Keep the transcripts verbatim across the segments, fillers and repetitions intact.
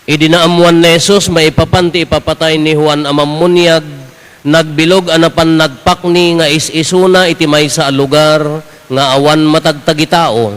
Idi naammoan ni Jesus maipapan ti ipapatay ni Juan a Mammuniag, nagbilog a napan nagpakni nga is-isuna iti maysa a lugar nga awan matagtagitao.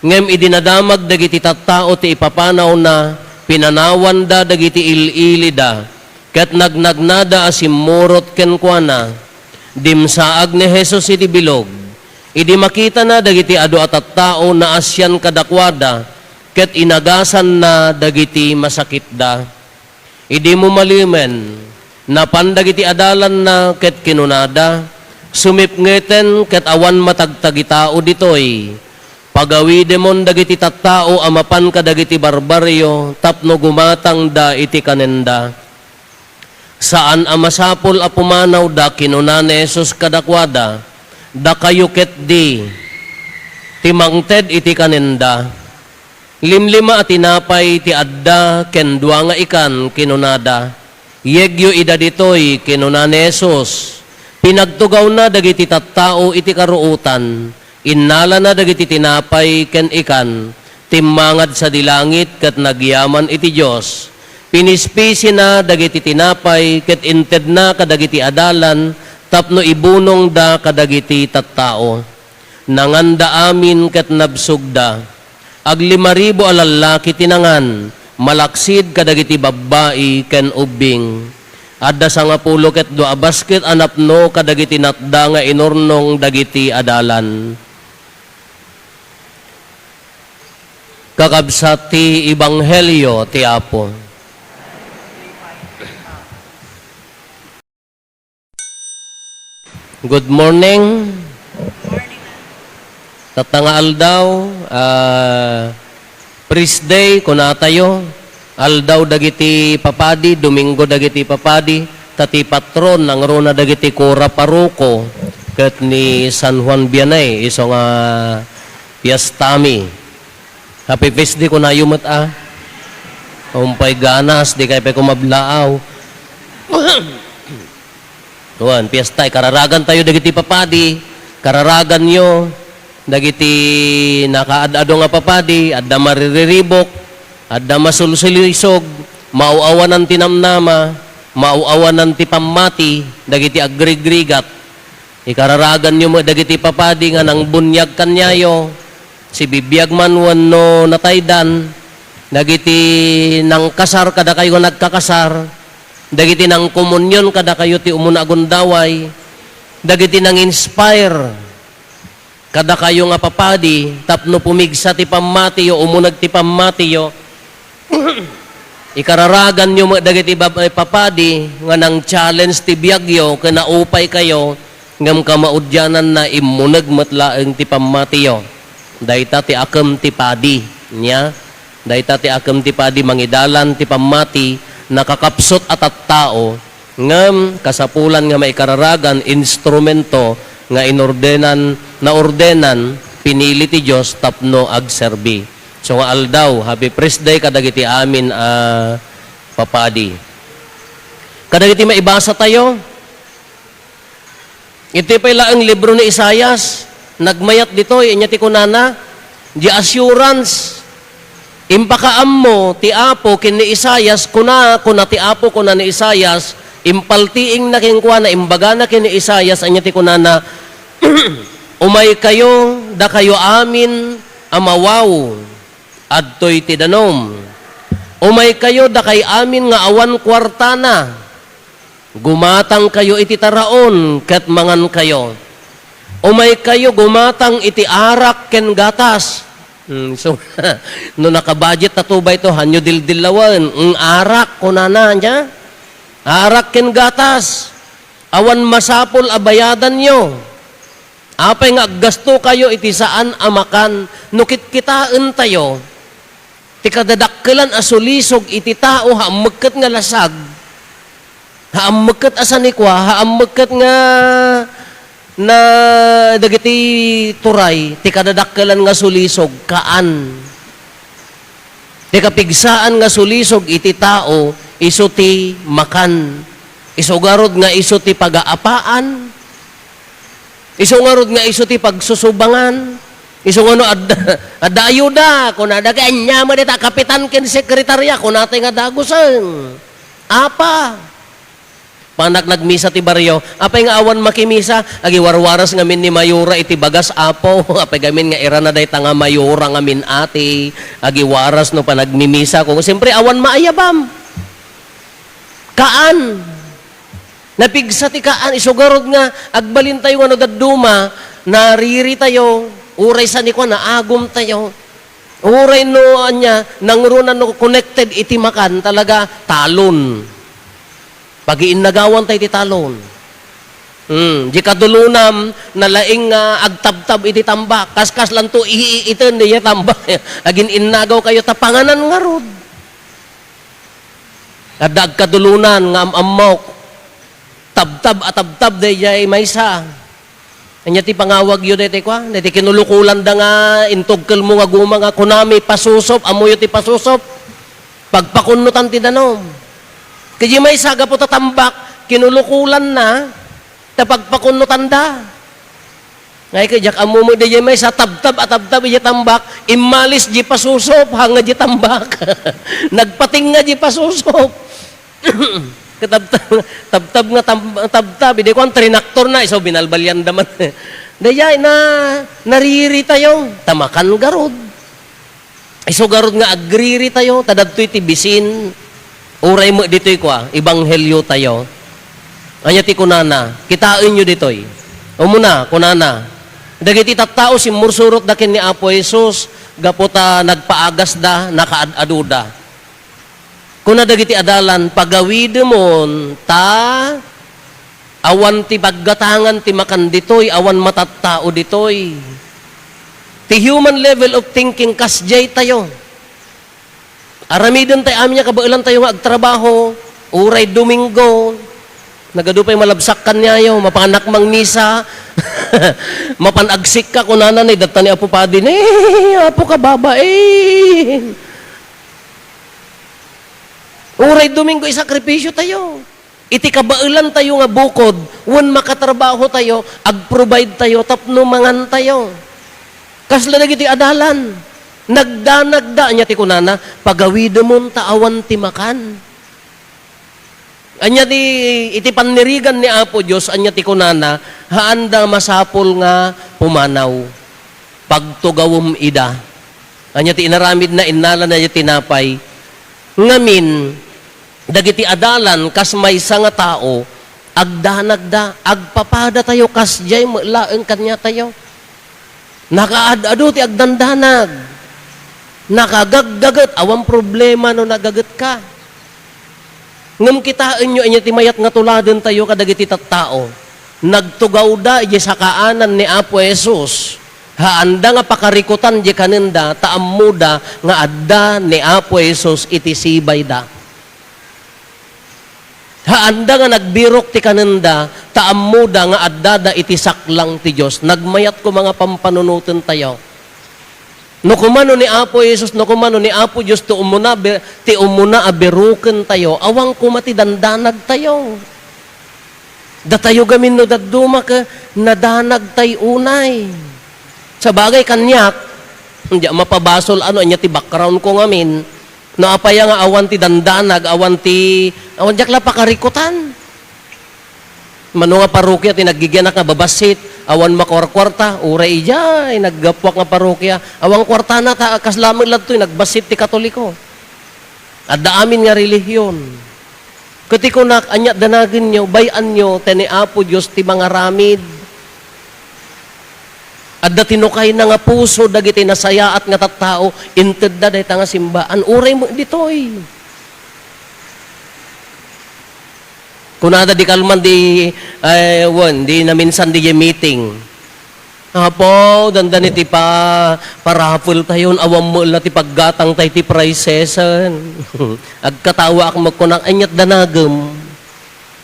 Ngem idi nadamag dagiti tattao ti ipapanawna, pinanawanda dagiti il-ilida, ket nagnagnada a simmurot kenkuana. Dimsaag ni Jesus iti bilog. Idi makitana dagiti adu a tattao, naasian kadakuada, ket inagasanna dagiti masakitda. Idi mumalemen, napan dagiti adalanna ket kinunada, "Sumipngeten ket awan matagtagitao ditoy. Pagawidemon dagiti tattao a mapan kadagiti barbarrio tapno gumatangda iti kanenda." Saan a masapul a pumanawda, kinuna ni Jesus kadakuada, "Dakayo ketdi ti mangted iti kanenda." "Limlima a tinapay ti adda ken dua nga ikan," kinunada. "Yegyo ida ditoy," kinuna ni Jesus. Pinagtugawna dagiti tattao iti karuotan. Innalana dagiti tinapay ken ikan, timmangad sadi langit ket nagyaman iti Dios. Pinispisina dagiti tinapay ket intedna kadagiti adalan tapno ibunongda kadagiti tattao. Nanganda amin ket nabsogda. Aglimaribu a lallaki ti nangan, malaksid kadagiti babbai ken ubbing. Adda sangapulo ket dua a basket a napno kadagiti natda nga inurnong dagiti adalan. Kakabsat ti Ebanghelio ti Apo. Good morning. Tatta nga aldaw, ah, Priest Day, kunatayo. Aldaw dagiti papadi, Domingo dagiti papadi, ta ti patron, nangruna dagiti kura paroko, ket ni San Juan Vianney, isu nga piestami. Happy Feast Day kunayo met a. Umpay ganas, di kay pay kumablaaw. Wan, piesta, ikararagan tayo dagiti papadi, kararaganyo, dagiti nakaad-ado nga papadi, adda maririribok, adda masulsulisog, maaw-awanan ti namnama, maaw-awanan ti pammati, dagiti agrigrigat. Ikararaganyo met dagiti papadi nga nangbuniag kaniayo, sibibiag man wenno nataydan, dagiti nangkasar kadakayo nga nagkakasar, dagiti nangkomunion kadakayo ti umuna a gundaway, dagiti nang-inspire kadakayo nga papadi tapno pumigsa ti pammatiyo, umuneg ti pammatiyo. Ikararaganyo met dagiti bab-, eh, papadi nga nang-challenge ti biagyo ken naupay kayo, ngem kamaudiananna, immuneg met laeng ti pammatiyo. Dayta ti akem ti padi, nia? Dayta ti akem ti padi, mangidalan ti pammati, nakakapsut a tattao, ngem kasapulan nga maikararagan, instrumento nga inordenan, naordenan, pinili ti Dios tapno agserbi. So nga aldaw, happy Priest Day kadagiti amin a papadi. Kadagiti maibasa tayo, iti pay laeng libro ni Isaias, nagmayat ditoy, ania ti kunana, the assurance. Impakaammo ti Apo ken ni Isaias, kuna, kuna ti Apo, kuna ni Isaias, impaltiingna kenkuana, imbagana ken ni Isaias, ania ti kunana, "Umaykayo, dakayo amin a mawaw, adtoy ti danum. Umaykayo, dakay amin nga awan kuartana." Gumatangkayo iti taraon ket mangankayo. Umaykayo gumatang iti arak ken gatas. Hmm, so, no nakabudget ta to bay to, hanyo dildillawen. "Ng arak," kunana, nia? "Arak ken gatas. Awan masapul a bayadanyo." Apay nga aggastokayo iti saan a makan no kitkitaentayo ti kadadakkelan a sulisog iti tao, ha ammekket nga lasag, ha ammekket a sanikua, ha ammekket nga na dagiti turay, ti kadadakkelan nga sulisog, kaan. Ti kapigsaan nga sulisog iti tao, isu ti makan. Isu ngarud nga isu ti pagaapaan. Isu ngarud nga isu ti pagsusubangan. Isu nga no, adda, adda ayuda, kunada, "Kay ania met dayta, kapitan ken sekretaria?" Kunatay nga dagusen. Apa? Panak nagmisa ti barrio. Apay nga awan makimisa? Agiwarwaras ngamin ni Mayora iti bagas, Apo. Apay gamin nga irana dayta nga Mayora ngamin, ati. Agiwaras no panagmimisa ko. Siyempre, awan maayabam. Kaan. Napigsa ti kaan. Isu garud nga agbalintayo nga no dadduma, nariritayo. Uray sa ni kuan, naagumtayo. Uray no ania, nangruna no connected iti makan, talaga talon. Pagiinnagawan tayo iti talon. Hmm, di kadulonam, nalaing nga agtabtab iti tambak. Kaskaslanto iiiten diay tambak. Agin-innagaw kayo, ta panganan ngarud. Adda agkadulonan nga am-ammok. Tabtab a tabtab daydiay maysa. Ania ti pangawagyo daytoy kua? Daytoy kinulukolanda nga intugkelmo nga guma nga kunami, pasusop, ammoyo ti pasusop? Pagpakunnotan ti danum. Ket diay maysa, gapu ta tambak, kinulukolanna, ta pagpakunnotanda. Ngay ket diak ammo met daydiay maysa, tabtab a tabtab idiay tambak, immalis diay pasusop, hanga diay tambak. Nagpating nga diay pasusop. Katabtab, tabtab nga tam-, tabtab, idi kuan, trinaktorna, isu binalbalianda man. Daydiay na, nariritayo, ta makan garud. Isu garud nga agriritayo, ta dadtoy ti bisin, uray met ditoy kua, ebangheliotayo. Ania ti kunana? Kitaenyo ditoy. Umuna, kunana, dagiti tattao simmursurotda ken ni Apo Jesus, gapu ta nagpaagasda, nakaad-adoda. Kuna dagiti adalan, "Pagawidemon ta awan ti paggatangan ti makan ditoy, awan matattao ditoy." Ti human level of thinking, kasdiay tayo. Aramiden tayo amin nga kabaelan tayo nga agtrabaho, uray Domingo, nagadu pay malabsak kaniayo, mapanak mangmisa, mapan agsikka, kunana ni, datta ni Apo Padi, "Eh, Apo, kababain." Uray Domingo, isakripisyo tayo. Iti kabaelan tayo nga bukod, wen makatrabaho tayo, ag-provide tayo, tapno mangan tayo. Kasla dagiti adalan, nagdanagda, ania ti kunana, "Pagawidemon ta awan ti makan." Ania ti, iti pannirigan ni Apo Dios, ania ti kunana, haanda masapul nga pumanaw. Pagtugawem ida. Ania ti inaramidna, innalana diay tinapay. Ngamin, dagiti adalan kas maysa nga tao, agdanagda, agpapada tayo kasdiay met laeng kaniatayo. Nakaad-adu ti agdandanag. Nakagaggaget, awan problema no nagagetka. Ngem kitaenyo, ania ti mayat nga tuladentayo kadagiti tattao? Nagtugawda idiay sakaanan ni Apo Jesus. Haanda nga pakarikutan diay kanenda, ta ammoda nga adda ni Apo Jesus iti sibayda. Haanda nga nagbirok ti kanenda, ta ammoda nga addada iti saklang ti Dios. Nagmayat koma nga pampanunotentayo. No kumano ni Apo Jesus, no kumano ni Apo Dios ti umuna, bi-, ti umuna a birokentayo, awan koma ti dandanagtayo. Datayo gamin no dadduma ket nadanagtay unay. Sabagay, kaniak, diak mapabasol, ano, ania ti background ko ngamin. No apay nga awan ti dandanag, awan ti, awan, diak la pakarikutan. Mano nga parokia ti naggigianak nga babassit, awan makuarkuarta, uray idiay naggapuak nga parokia, awan kuartana ta kasla met ladtoy nagbassit ti Katoliko. Adda amin nga relihion. Ket ti kunak, ania danagenyo, bay-anyo, ta ni Apo Dios ti mangaramid. Adda tinukayna nga puso dagiti nasayaat nga tattao, intedda dayta nga simbaan. Uray met ditoy. Kunada di kalman di, eh, wen, di naminsan di meeting. Apo, dandani ti pa-, parapeltayon, awan met la ti paggatangtay ti prizesen. Agkatawaak met kunak, aniat danagem?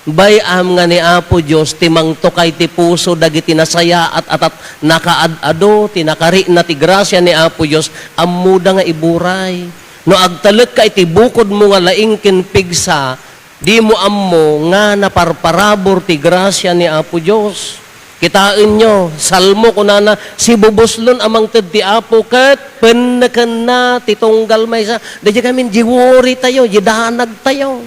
Bay-am nga ni Apo Dios ti mangtukay ti puso dagiti nasayaat a tat-, nakaad-ado ti nakarikna ti grasia ni Apo Dios, ammoda nga iburay. No agtalekka iti bukodmo nga laing ken pigsa, dimo ammo nga naparparabur ti grasia ni Apo Dios. Kitaenyo, Salmo, kunana, "Sibubuslon a mangted ti Apo ket pennekenna ti tunggal maysa." Daydiay ngamin, di worry tayo, di danag tayo.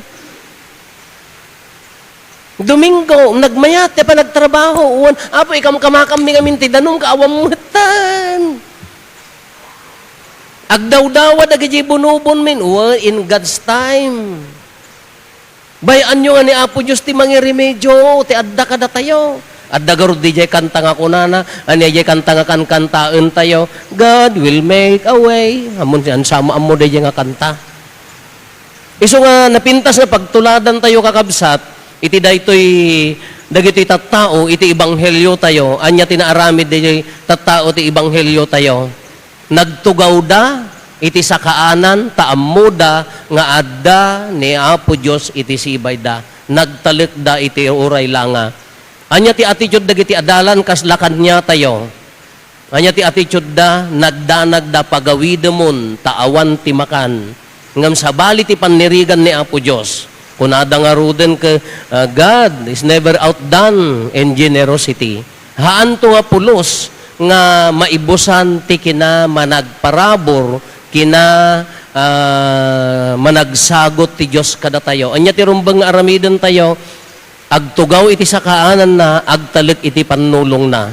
Domingo, nagmayat ti panagtrabaho, wen, "Apo, ikamkamakammi ngamin ti danum, kaawan metten." Agdawdawa dagiti bunubon min, wen, in God's time. Bay-anyo nga ni Apo Dios ti mangiremedio, ti adda kadatayo. Adda garud diay kanta nga kunana, ania diay kanta nga kankantaentayo, "God will make a way." Ammon, saan sa ammo diay nga kanta? Isu nga napintas nga pagtuladantayo, kakabsat, iti daytoy dagitoy tattao iti ebangheliotayo. Ania ti naaramid diay tattao ti ebangheliotayo? Nagtugawda iti sakaanan ta ammoda nga adda ni Apo Dios iti sibayda. Nagtalekda iti uray la nga. Ania ti attitude dagiti adalan kasla kaniatayo? Ania ti attitude da? Nagdanagda, "Pagawidemon ta awan ti makan." Ngem sabali ti pannirigan ni Apo Dios, kunada ngaruden ke, ah, "God is never outdone in generosity." Haanto nga pulos nga maibusan ti kinamanagparabur, kina, ah, managsagut ti Dios kadatayo. Ania ti rumbeng nga aramidentayo? Agtugaw iti sakaananna, agtalek iti pannulongna.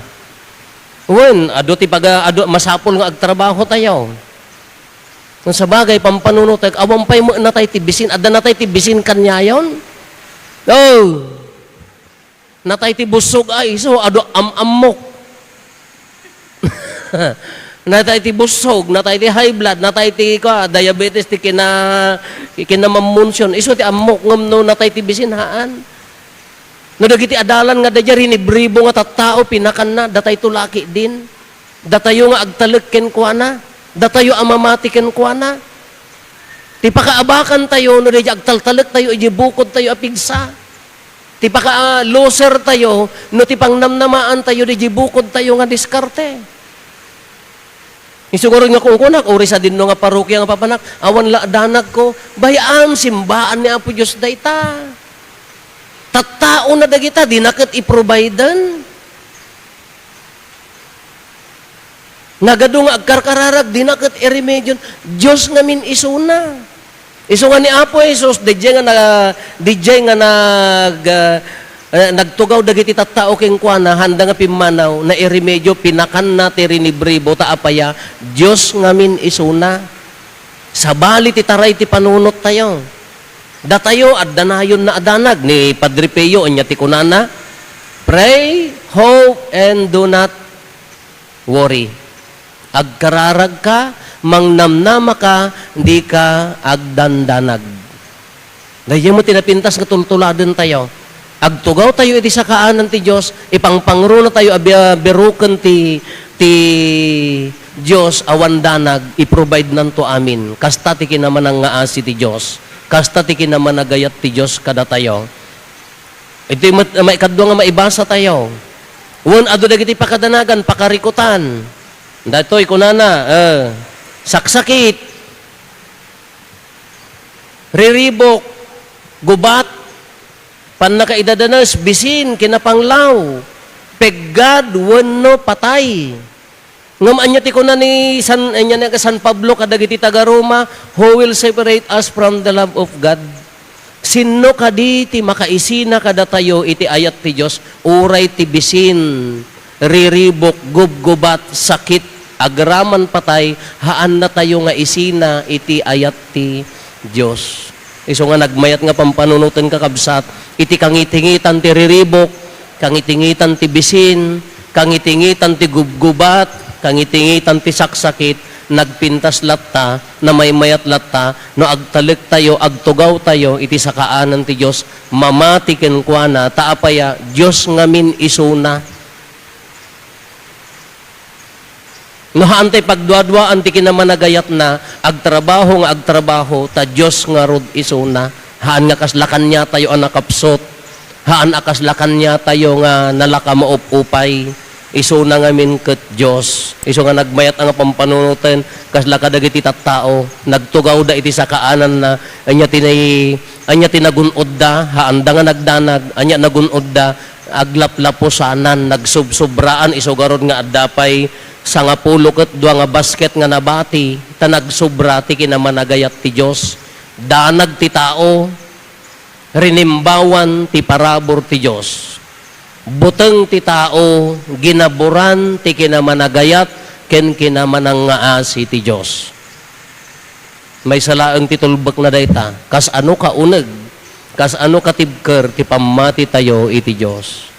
Wen, adu ti paga-, adu, masapul nga agtrabaho tayo. Ngem sabagay, pampanunotek, awan pay met natay ti bisin, adda natay ti bisin kaniayon. Oh, natay ti bussog, ay, isu, adu am-ammok. Natay ti bussog, natay ti high blood, natay ti, kua, diabetes, ti kina-, kinamammunsion. Isu ti ammok, ngem no natay ti bisin, haan. No dagiti adalan nga daydiay rinibribo nga tattao, pinakanna, datayto la ketdin. Datayo nga agtalek kenkuana, datayo a mamati kenkuana. Ti pakaabakantayo no daydiay agtaltalektayo idiay bukodtayo a pigsa. Ti paka-, ah, losertayo no ti pangnamnamaantayo daydiay bukodtayo nga diskarte. Isu ngarud nga kunkunak, uray sadinno nga parokia nga papanak, awan la danagko, bay-am, simbaan ni Apo Dios dayta. Tattaona dagita, dina ket i-providen. Nagadu nga agkarkararag, dina ket iremedion, Dios ngamin isuna. Isu nga ni Apo Jesus, daydiay nga na-, daydiay nga nag-, ah, eh, nagtugaw dagiti tattao kenkuana, haanda nga pimmanaw, nairemedio, pinakanna ti rinibribo, ta apaya, Dios ngamin isuna. Sabali ti taray ti panunottayo. Datayo, adda nayon nga adanag. Ni Padre Pio, ania ti kunana? "Pray, hope, and do not worry." Agkararagka, mangnamnamaka, dika agdandanag. Daydiay met ti napintas nga tultuladentayo. Agtugawtayo iti sakaanan ti Dios, ipangpangronatayo a bi-, biroken ti, ti Dios, awan danag, i-providenanto amin. Kasta ti kinamanangngaasi ti Dios. Kasta ti kinamanagayat ti Dios kadatayo. Iti met-, maikadua nga maibasatayo. Wen, adu dagiti pakadanagan, pakarikutan. Daytoy, kunana, eh, saksakit, riribuk, gubat, pannakaidadanes, bisin, kinapanglaw, peggad, wenno patay. Ngem ania ti kuna ni San, ania ni San Pablo kadagiti taga-Roma, "Who will separate us from the love of God?" Sinno kadi ti makaisina kadatayo iti ayat ti Dios, uray ti bisin, riribuk, gubgubat, sakit, agraman patay, haannatayo nga isina iti ayat ti Dios. Isu nga nagmayat nga pampanunoten, kakabsat, iti kangitingitan ti riribuk, kangitingitan ti bisin, kangitingitan ti gubgubat, kangitingitan ti saksakit, nagpintas latta, namaymayat latta, no agtalektayo, agtugawtayo iti sakaanan ti Dios, mamati kenkuana, ta apaya, Dios ngamin isuna. No haantay pagduaduaan ti kinamanagayatna, agtrabaho nga agtrabaho, ta Dios ngarud isuna. Haan nga kasla kaniatayo a nakapsut. Haan a kasla kaniatayo nga nalaka maupupay. Isuna ngamin ket Dios. Isu nga nagmayat a nga pampanunoten, kasla kadagiti tattao, nagtugawda iti sakaananna, ania ti nay-, ania ti nagun-odda, haanda nga nagdanag, ania nagun-odda, aglaplapusanan, nagsubsobraan, isu garud nga adda pay sangapulo ket dua nga basket nga nabati, ta nagsobra ti kinamanagayat ti Dios. Danag ti tao, rinimbawan ti parabur ti Dios. Buteng ti tao, ginaburan ti kinamanagayat ken kinamanangngaasi ti Dios. Maysa laeng ti tulbekna dayta, kas ano kauneg, kas ano katibker ti pammatitayo iti Dios.